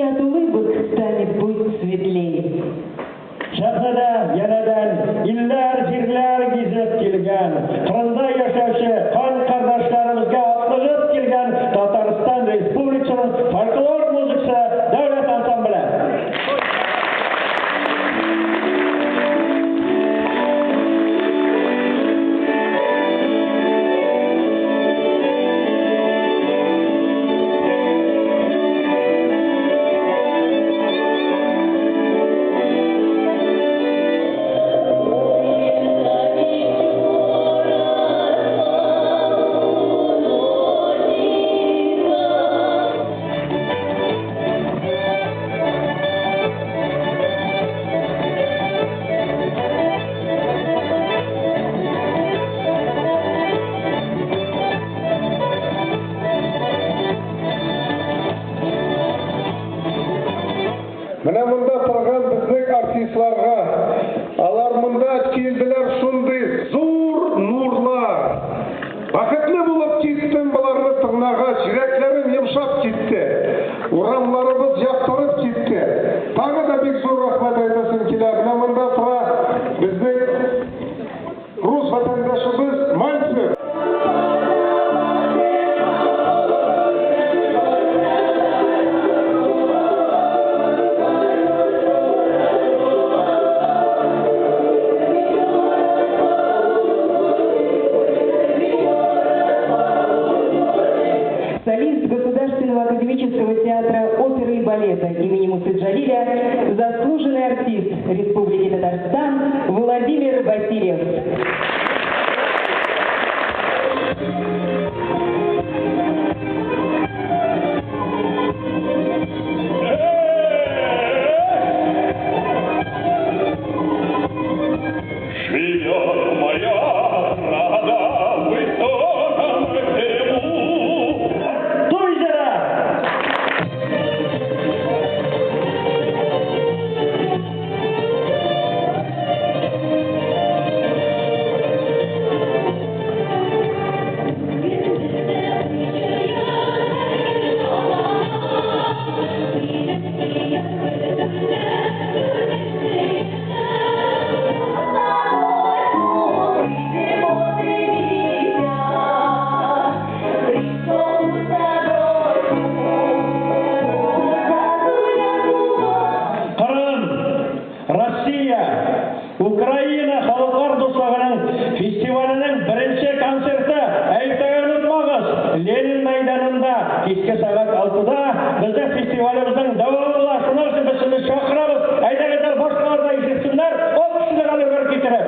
И от улыбок станет путь светлей. Сәхнәдә янәдән илләр, җирләр гизеп килгән, Кырымда яшәүче кан кардәшләребезгә атлыгып килгән Татарстан Республикасының фольклор музыкасы дәүләт ансамбле. Менә монда торган безнең артистларга, алар монда килделәр шундый зур нурлар. Бәхетле булып киттем боларны тыңлагач, йөрәкләрем йомшап китте. Урамларыбыз яктырып китте. Тагы да бик зур рәхмәт әйтәсем килә. Менә монда тора безнең рус ватандашыбыз Мальцев. Солист Государственного академического театра оперы и балета имени Мусы Джалиля, заслуженный артист Республики Татарстан Владимир Васильев. Живет моя рада в высоком Крыму. Туй җыры! Кырым, Россия, Украина халыклар дуслыгының фестиваленең беренче концерты әйтергә онытмагыз. Ленин мәйданында кичке сәгать 6-да безнең фестивалебезнең дәвамы була. Шуның өчен без сезне чакырабыз. Әйдәгез, башкалар да ишетсеннәр, ул кешеләр әле бер китереп.